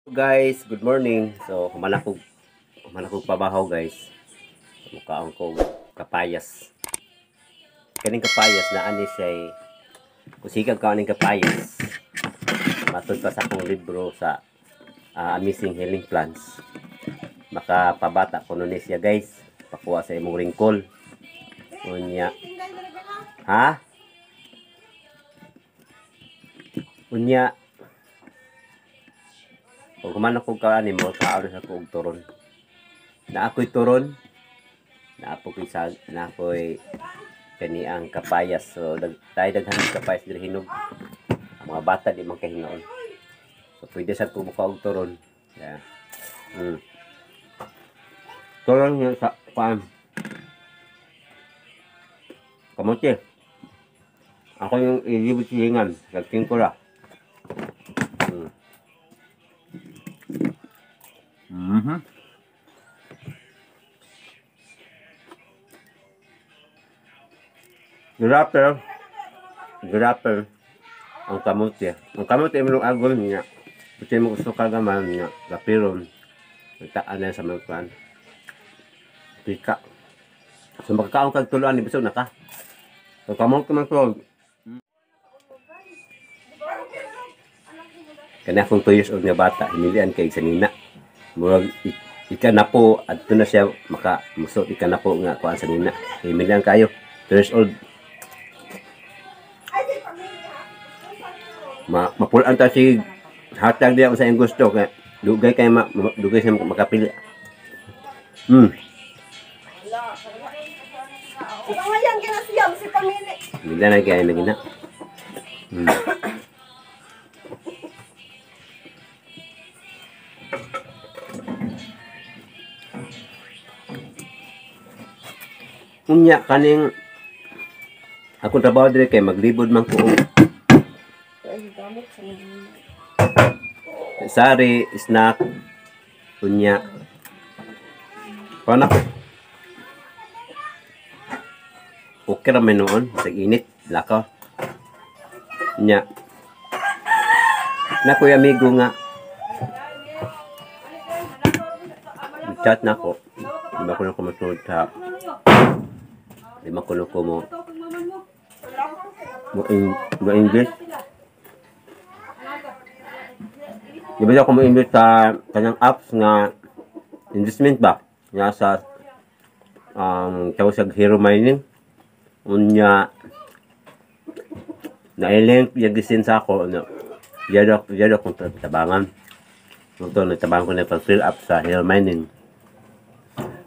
Guys, good morning. So, human ako pabahaw, guys. Mukaon ko kapayas. Kaning kapayas na ani siya, kusigag ka aning kapayas. Matod pa sa akong libro sa Amazing Healing Plants. Makapabata kuno ni siya, guys. Pakuha sa imong wrinkle. Unya. Ha? Unya. Kung human ako ka ani mo, kaon sa ko og turon. Na ako'y turon, na ako ko'y sag, na ako'y kani ang kapayas. So tayo daghan og kapayas diri hinog. Ang mga bata di man kahingaon. So pwede sad ko muka og turon. Yeah. Turon nga sa kuan. Kamote. Ako yung ilibot silingan, nagtingko ra. Grapper. Grapper. Ang kamote. Ang kamote mo agol niya. Buti mo gusto ka gaman niya. Gapiron. Nagtaan na sa mga kuan. Pika. So makakaon kag tuluan ni busog na ka. So kamote man ko. Kani akong 2 years old nga bata, hinilian kay sa nina. Murag ika na po, adto na siya maka musot ika na po nga kuan sa nina. Hinilian kayo, 2 years old. Mapulan ta si hatag diya sa iyang gusto kay dugay kay dugay siya makapili. Ngayon kina siya si pamili. Nila na kay nagina. Unya kaning akong trabaho dire kay maglibod man ko og sari, snack, unya. Paano? Okay ra man noon, sa init, lakaw. Unya. Na ko'y amigo nga. Chat na ko. Di ba ko na kumasunod sa di ba ko na ko mo mo, in, mo English. Di ba ako mo English sa kanyang apps nga investment ba? Nga sa tawag sa Hero Mining. Unya na-link yung gisin sa ako ano. Yado kong tabangan. Ito, nagtabangan ko na pag-fill up sa Hero Mining.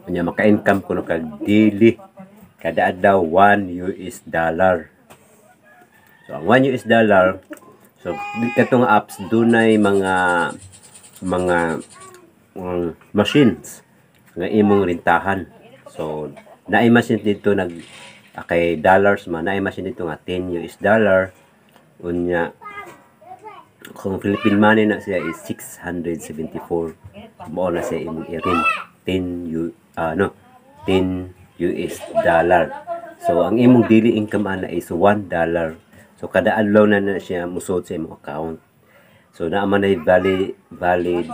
Unya maka-income ko no kag daily kada adlaw 1 US dollar. So ang 1 US dollar, so katong apps dunay mga machines nga imong rentahan. So naay machine dito nag kay dollars man, naay machine dito nga 10 US dollar. Unya kung Philippine money na siya is 674. Mao na siya imong i-rent 10 U, no 10 US dollar. So ang imong daily income ana is $1. So kada adlaw na na siya musod sa imong account. So naa man ay valid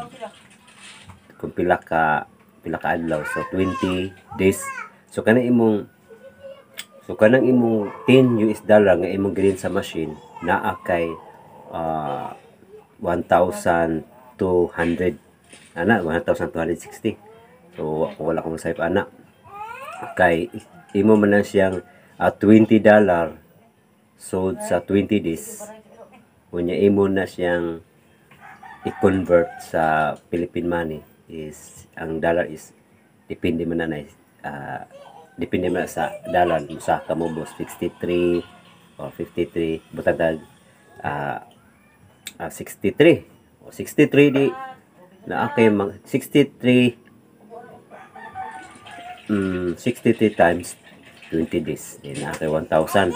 kung pila ka adlaw. So 20 days. So kanang imong 10 US dollar nga imong girin sa machine naa kay 1,200 ana 1,260. So wala ko masayop ana. Kay imo man lang siyang $20 sold sa 20 days. Unya imo na siyang i-convert sa Philippine money is ang dollar is depende man na depende man sa dollar usa ka mo boss 63 or 53 butang 63 o 63 di na kay 63 63 times 20 days di na kay 1,000.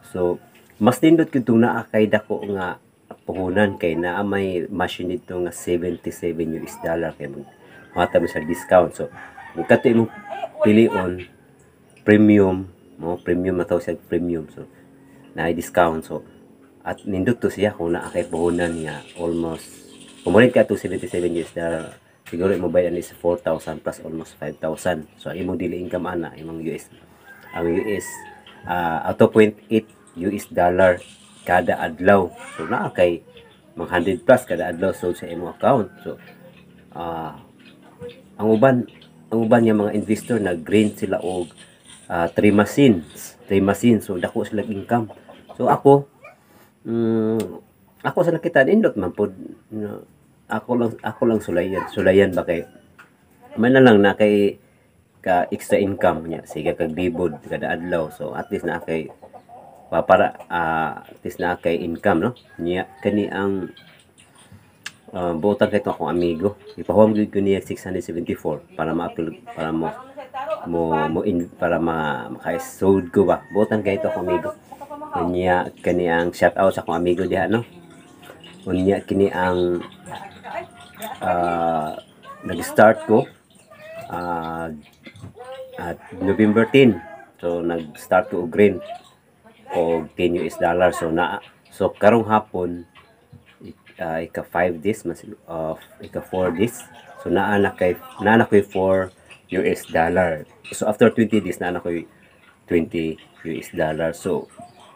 So mas nindot gyud naa kay dako nga puhunan kay naa may machine dito nga 77 US dollar kay maghatag mo sa discount. So kung kato imong pilion premium mo, premium na tawag siya, premium, so naay discount. So at nindot to siya kung naa kay puhunan nga almost Kung mo ka to 77 US dollar, siguro imo bayad is 4,000 plus, almost 5,000. So ang imong daily income ana, imong US, ang US 2.8 US dollar kada adlaw. So naa kay mga 100 plus kada adlaw so sa imong account. So ang uban nga mga investor, nag-rent sila og 3 machines, 3 machines, so dako sila income. So ako, ako sa nakita, nindot man pod no, ako lang sulayan sulayan ba kay man na lang na kay ka extra income niya, sige kag libod kada adlaw. So at least na kay pa para at least na kay income, no? Niya kani ang buotan kay akong amigo, ipahuwam gyud ko niya 674 para ma-appeal, para mo mo mo in, para ma maka-sold ko ba. Buotan kay ito akong amigo. Unya kani ang shout out sa akong amigo diha, no? Unya kini ang nag-start ko at November 10. So nag-start ko og rent og 10 US dollar. So na, so karong hapon, ika 5 days mas, ika 4 days, so naa na koy 4 US dollar. So after 20 days, naa na koy 20 US dollar. So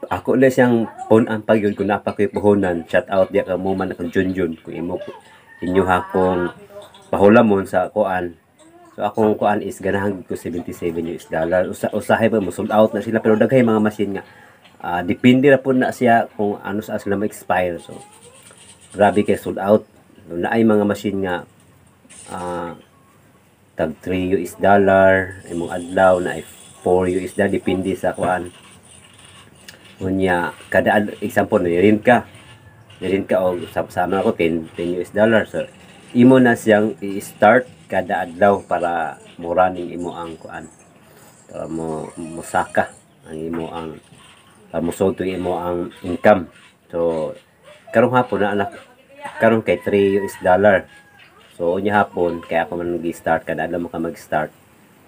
ako na siyang pun-an pag yun kung napa ko'y puhunan. Shout out diya ka mo man akong Junjun kung imo inyo hakong pahulamon sa kuan. So akong kuan is ganahan ko 77 US dollar. Usahay pa mo sold out na sila, pero daghay mga machine nga depende ra po na siya kung ano sa sila ma-expire. So grabe kay sold out. Naay mga machine nga tag 3 US dollar imong adlaw, na 4 US dollar, depende sa kuan. Unya kada example, ni-rent ka og sama ako 10 US dollar, so imo na siyang i-start kada adlaw para mo running imo ang kuan, para mo mosaka ang imo ang para mo to imo ang income. So karong hapon na anak, karon kay 3 US dollar. So unya hapon kay ako man nag-start, kada adlaw mo ka mag-start,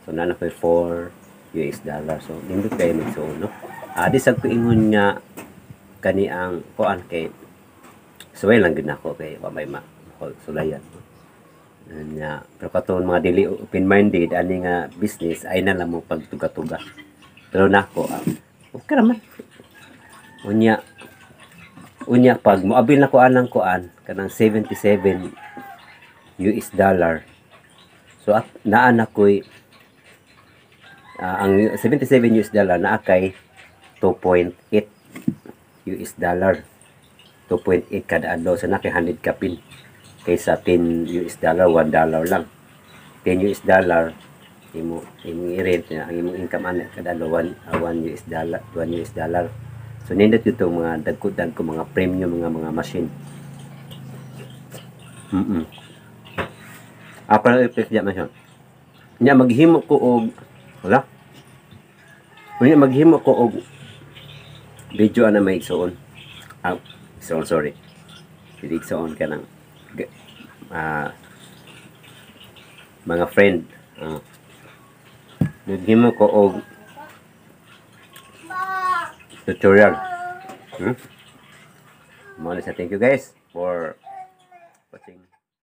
so naa na koy 4 US dollar. So nindot kayo magsuon, no? Di sad ko ingon nga kani ang kuan kay suway lang gid nako kay wa may ma sulayan nya. Pero katong mga dili open minded ani nga business ay na lang mo pagtuga-tuga, pero nako, okay raman. Unya unya pag moabil na ko anang kuan kanang 77 US dollar, so at naa na ko'y ang 77 US dollar, naa kay 2.8 US dollar, 2.8 kada adlaw. So naa kay 100 kapin kaysa 10 US dollar, 1 dollar lang. 10 US dollar imo imong i-rent niya, ang imong income ana kada adlaw 1 US dollar, 1 US dollar. So nindot gyud tong mga dagko-dagko, mga premium mga machine. Para i-flex diya man siya. Nya maghimo ko og wala. Unya maghimo ko og video ana may igsuon. Ah, igsuon, sorry. Dili igsuon ka ng mga friend. Naghimo ko og tutorial. Mao na siya. Thank you guys for watching.